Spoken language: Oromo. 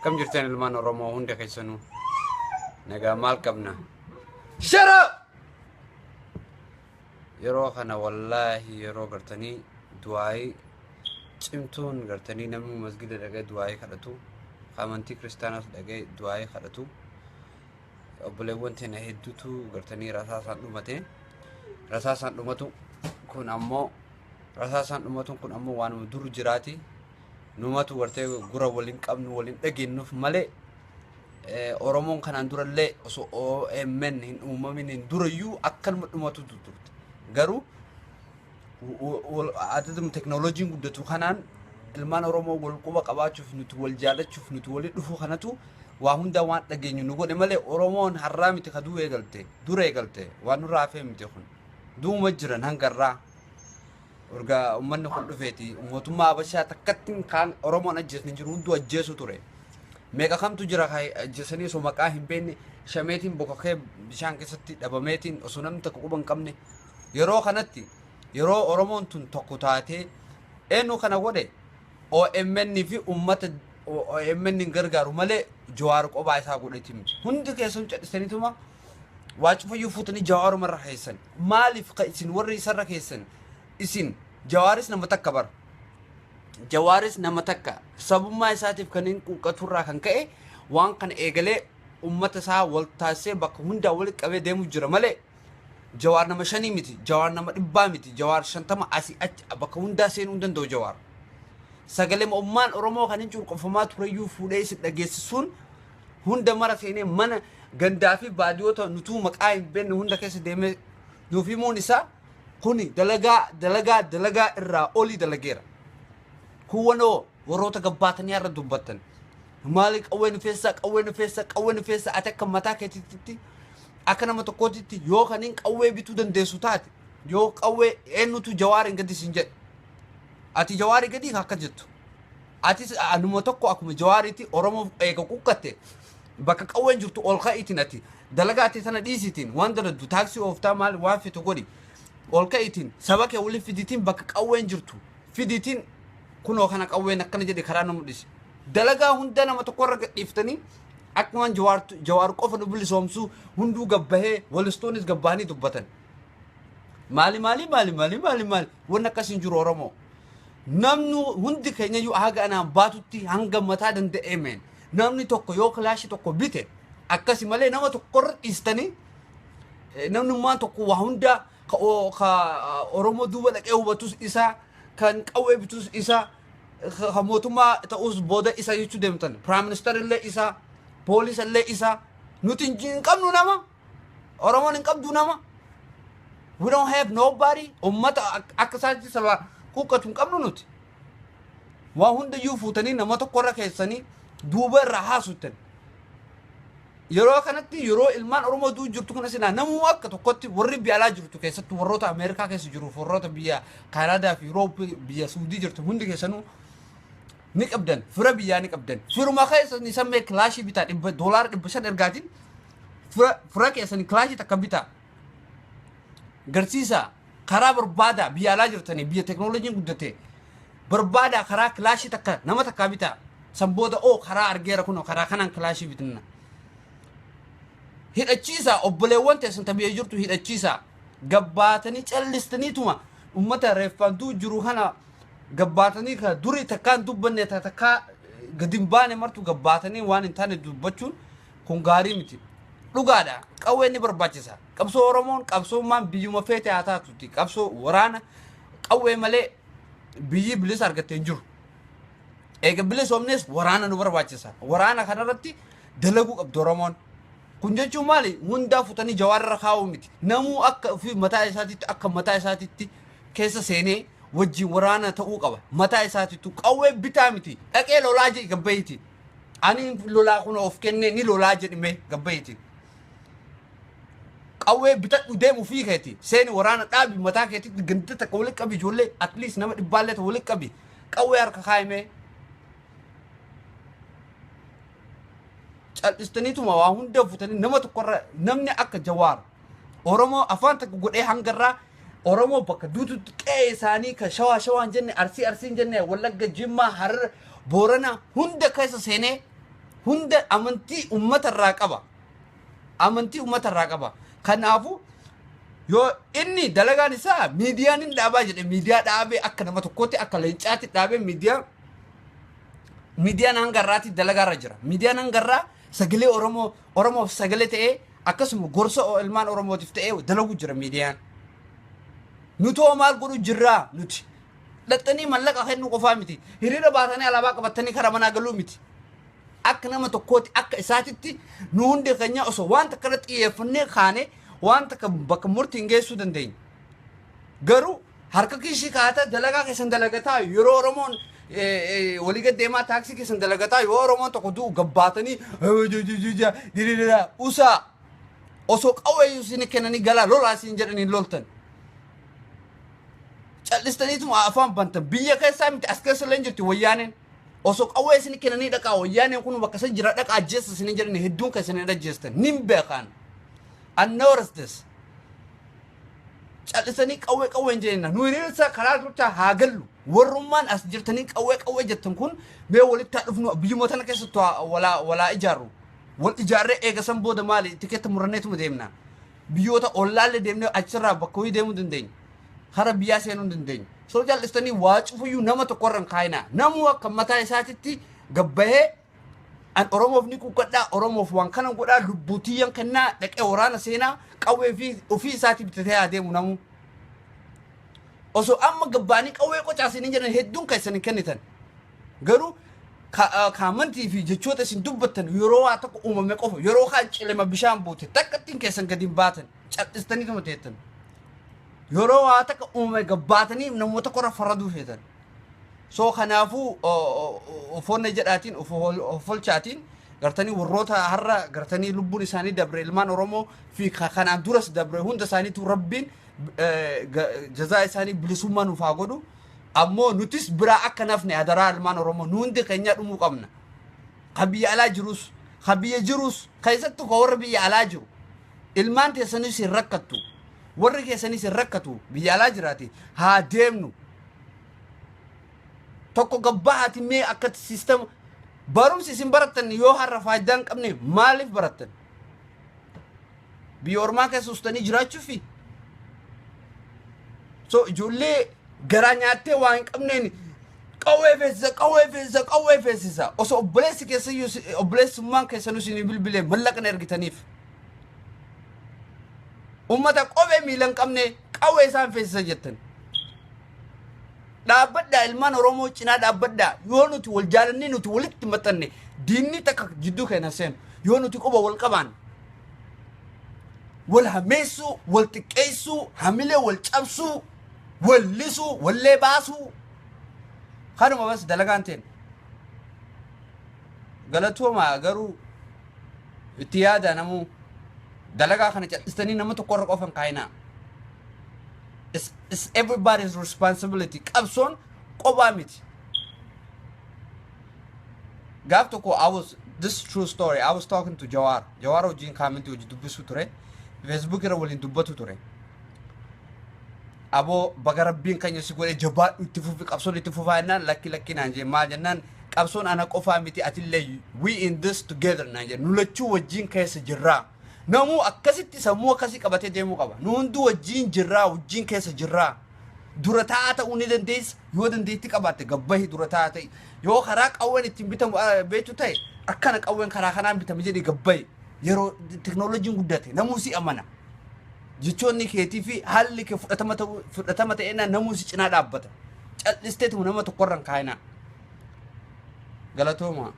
Akkam jirtan ilmaan Oromoo hunda keessanuu? Nagaa maal qabna? Shut up! Yeroo kana wallaahi yeroo gartanii du'aayii cimtuun gartanii namni masgida dhaqee du'aayii kadhatu, amantii kiristaanaas dhaqee du'aayii kadhatu, obboleewwan teenya hedduutu gartanii rasaasaan dhumate. Rasaasaan dhumatu kun ammoo rasaasaan dhumatuun kun ammoo waanuma dur jiraati. Numatu gartee gura waliin qabnu waliin dhageennuuf malee Oromoon kanaan durallee osoo OMN hin uumamin hin durayyuu akkanuma dhumatu turte. Garuu adaduma teknooloojiin guddatu kanaan ilmaan Oromoo wal quba qabaachuuf nuti wal jaalachuuf nuti walitti dhufuu kanatu waa hundaa waan dhageenyu nu godhe malee Oromoon har'aa miti ka du'u eegalte dura eegalte waan nurraa hafee miti kun du'uma jiran hanga irraa erga uummanni kun dhufeeti mootummaa Habashaa takkatti kaan Oromoon ajjeesni jiru hunduu ajjeesu ture. Meeqa kamtu jira ka ajjeesanii osoo maqaa hin beekne shameetiin bokokee bishaan keessatti dhabameetiin osoo namni tokko quba hin qabne yeroo kanatti yeroo Oromoon tun tokko taatee eenyu kana godhe OMN fi uummata OMN hin gargaaru malee Jawaar qophaa isaa godheeti miti. Hundi keessan cadhisaniituma waa cufayyuu fuutanii Jawaaruma irra keessan. Maaliif ka isin warri isarra keessan isin Jawaaris nama takka bara. Jawaaris nama takka sabummaa isaatiif kan hin quuqqaturraa kan ka'e waan kana eegalee uummata isaa wal taasisee bakka hundaa walitti qabee deemu jira malee Jawaar nama shanii miti, Jawaar nama dhibbaa miti, Jawaar 50 asii achi bakka hundaa seenuu hin danda'u Jawaar. Sagalee ummaan Oromoo kan hin cunqurfamaa tureyyuu fuudhee isin dhageessisuun hunda mara seenee mana gandaa fi baadiyoota nutuu maqaa hin beekne hunda keessa deemee nuuf himuun isaa kuni dalagaa dalagaa dalagaa irraa olii dalageera. Kuwanoo warroota gabbaatanii har'a dubbattan. Maali qawwee nu feessaa qawwee nu feessaa qawwee nu feessaa ati akka mataa keetiitti akka nama tokkootitti yoo kaniin qawwee bituu dandeessu taate yoo qawwee eenyutu jawaariin gadi siin jedhe ati jawaarii gadi akka jettu atis anuma tokko akkuma jawaariitti oromoof eega quqqatte bakka qawween jirtu ol ka'iitiin ati dalagaa ati sana dhiisiitiin waan daladdu taaksii ooftaa maal waan fetu godhi ol ka'iitiin saba kee waliin fidiitiin bakka qawween jirtu fidiitiin kunoo kana qawween akkana jedhe karaa nu mul'isi. Dalagaa hunda nama tokko irra gadhiiftanii akkumaan jawaar qofa nu bilisoomsuu hunduu gabbahee walistoonis gabbahanii dubbatan. Maali maali maali maali maali maali wanni akkas hin jiru Oromoo. Namni hundi keenya iyyuu haga anaan baatutti hanga mataa danda'eemeen namni tokko yoo kilaashii tokko bite akkasi malee nama tokko irra dhiistanii namnummaan tokko waa hundaa ka Oromoo duuba dhaqee hubatus isa kan qawwee bitus isa ka mootummaa ta'us booda isa jechuu deemtan prime minister illee isa poolisa illee isa nuti hin qabnu nama Oromoon hin qabdu nama we don't have nobody ummata akka isaatti saba quuqqatu hin qabnu nuti waa hundayyuu fuutanii nama tokko irra keessanii duuba irraa haasuttan Yeroo kanatti yeroo ilmaan Oromoo du'u jirtu kana silaa namuu akka tokkotti warri biyya alaa jirtu keessattuu warroota Ameerikaa keessa jiruuf warroota biyya Kaanaadaa fi Yuroop biyya Suudii jirtu hundi keessanuu ni qabdan fira biyyaa ni qabdan firuma keessa ni sammee kilaashii bitaa dhibba doolaara 500 ergaatiin fira fira keessanii kilaashii takka bitaa garsiisaa karaa barbaadaa biyya alaa jirtanii biyya teknooloojiin guddate barbaadaa karaa kilaashii takka nama takkaa bitaa san booda oo karaa argeera kunoo karaa kanaan kilaashii bitna hidhachiisaa obboleewwan teessan ta biyya jirtu hidhachiisaa gabbaatanii callistaniituma ummata reeffaan du'u jiru kana gabbaatanii ka durii takkaan dubbanne ta takkaa gadi hin baane martu gabbaatanii waan hin taane dubbachuun kun gaarii miti. Dhugaadha qawween ni barbaachisa. Qabsoo Oromoon qabsoommaan biyyuma feete haa taatutti qabsoo waraana qawwee malee biyyi bilisa argattee hin jiru. Eega bilisoomnes waraana nu barbaachisa. Waraana kanarratti dalaguu qabdi Oromoon. Kun jechuun maali? Hundaa futanii jawaarra kaa'uu miti. Namuu akka ofii mataa isaatitti akka mataa isaatitti keessa seenee wajjin waraana ta'uu qaba. Mataa isaatittu qawwee bitaa miti. Dhaqee lolaa jedhi gabba'iiti. Ani lolaa kun of kennee ni lolaa jedhime gabba'iiti. Qawwee bitadhu deemu ofii keeti. Seeni waraana dhaabi mataa keetitti ganda takka walitti qabi ijoollee at least nama dhibbaallee ta'u walitti qabi. Qawwee harka kaa'imee. Cal'istaniituma waa hunda futanii nama tokkorra namni akka Jawaar Oromoo afaan takka godhee hangarraa Oromoo bakka duututti qe'ee isaanii kan shawaa shawaan jenne arsii arsiin jenne wallagga jimmaa harar boorana hunda keessa seenee Hunda amantii uummata irraa qaba. Amantii uummata irraa qaba. Kanaafuu yoo inni dalagaan isaa miidiyaan hin dhaabaa jedhe, miidiyaa dhaabee, akka nama tokkootti, akka leencaatti dhaabee, miidiyaan hanga irraatti dalagaarra jira. Miidiyaan hanga irraa sagalee Oromoo, Oromoof sagalee ta'ee, akkasuma gorsa ilmaan Oromootiif ta'ee dalagu jira miidiyaan. Nutoo maal godhu jirraa nuti? Dhaxxanii mallaqa kennuu qofaa miti. Hiriira baatanii alaabaa qabatanii karaa manaa galuu miti. Akka nama tokkooti, akka isaatitti, nu hundi keenya osoo waan takka irratti xiyyeeffannee kaane, waan takka bakka murtiin geessuu dandeenya. Garuu harka kiishii kaata dalagaa keessan dalagataa, yeroo Oromoon walii gad deemaa taaksii keessan dalagataa, yoo Oromoon tokko du'u gabbaatanii diriiraa usaa, osoo qawwee isin kennanii galaa lolaa isin jedhanii loltan. Cal'istaniituma afaan bantan. Biyya keessaa miti, as keessa illee jirti wayyaaneen. Osoo qawwee isin kennanii dhaqaa, wayyaaneen kun bakka san jira, dhaqaa ajjeessa isin jedhanii, hedduun keessan hin ajjeestan. Nin beekaan. I noticed this. Cal'isanii qawwee qawwee hin jenna. Nu hiriirsa karaa tolchaa haa gallu. Warrummaan as jirtanii qawwee qawwee jettan kun mee walitti haa dhufnu, biyyuma tana keessattuu walaa walaa ijaarru. Wal ijaarree eega san booda maali, tikeetta muranneetuma deemna. Biyyoota ollaallee deemnee achirraa bakka wayii deemuu dandeenya. Hara biyyaa seenuu hin dandeenya. So cal'istanii waa cufuyyuu nama tokkorra hin kaayinaa. Namuu akka mataa isaatitti gabbahee, an Oromoof ni quuqqadhaa, Oromoof waan kana godhaa, lubbuu tiyyan kennaa, dhaqee waraana seenaa, qawwee fi ofii isaatii bitatee haa deemu namuu. Osoo amma gabbaanii qawwee qocaasanii jedhan hedduun keessan hin kennitan. Garuu kaamantii fi jechoota isin dubbattan yeroo waa tokko uumame qofa, yeroo kaan cilema bishaan buute takka ittiin keessan gadi hin baatan, cal'istaniituma teettan. Yeroo waa takka uumame gabbaatanii namoota korra faraduu feetan. So kanaafuu ofoonne jedhaatiin of olchaatiin gartanii warroota har'a gartanii lubbuun isaanii dabre, ilmaan Oromoo fi kanaan duras dabre hunda isaaniitu Rabbiin jazaa isaanii bilisummaa nuuf haa godhu. Ammoo nutis biraa akka nafne adaraa ilmaan Oromoo, nu hundi keenya dhumuu qabna. Ka biyya alaa jirus, ka biyya jirus, keessattuu ka warra biyya alaa jiru. Ilmaan teessanis hin rakkattu. Warri keessanis hin rakkatu, biyya alaa jiraate haa deemnu. Tokko gabbahaati mee akkatti siistama barumsi isin barattan yoo har'a faayidaa hin qabne maaliif barattan? Biyya ormaa keessa ustanii jiraachuufi? So ijoollee garaa nyaattee waa hin qabneen qawwee feesisa, qawwee feesisa, qawwee feesisa. Osoo obboleessi keessayyuu obboleessummaan keessanuu isin bilbilee mallaqa ergitaniif. Ummata kophee miila hin qabne qawwee isaan feesisa jettan. Dhaabbadhaa, ilmaan Oromoo cinaa dhaabbadhaa. Yoo nuti wal jaalannee nuti walitti maxxanne, diinni takka jidduu keenya seenu. Yoo nuti quba wal qabaan, wal hameessuu, wal xiqqeessuu, hamilee wal cabsuu, wal lisuu, wallee baasuu. Kanuma bas dalagaan ta'e. Galatooma, garuu itti yaada namuu dalagaa kana cal'istanii nama tokkorra qofa hin kaayinaa. It's everybody's responsibility. Qabsoon qophaa miti. Gaaf tokko I was, this is true story. I was talking to Jawar. Jawar wajjin kaamintii hojii dubbisuu ture. Facebook irra waliin dubbatu ture. Aboo, baga Rabbiin keenya si godhe, jabaadhu, itti fufi, qabsoon itti fufaa jennaan, lakki lakki naan jee. Maal jennaan, qabsoon ana qofaa miti, atillee, we in this together naan jee, nu lachuu wajjin keessa jirraa. Namuu akkasitti sammuu akkasii qabatee deemuu qaba. Nu hunduu wajjin jirraa, wajjin keessa jirraa. Dura taa'aa ta'uu ni dandeessa. Yoo dandeetti qabaatte gabbahi dura taa'aa ta'e. Yoo karaa qawween ittiin bitamu beektu ta'e, akkana qawween karaa kanaan bitame jedhee gabbahi. Yeroo teknooloojiin guddate namuu si amana. Jechoonni keetii fi haalli kee fudhatama ta'uu fudhatama ta'eenaan namuu si cinaa dhaabbata. Cal'isteetuma nama tokkorra hin kaayinaa. Galatooma.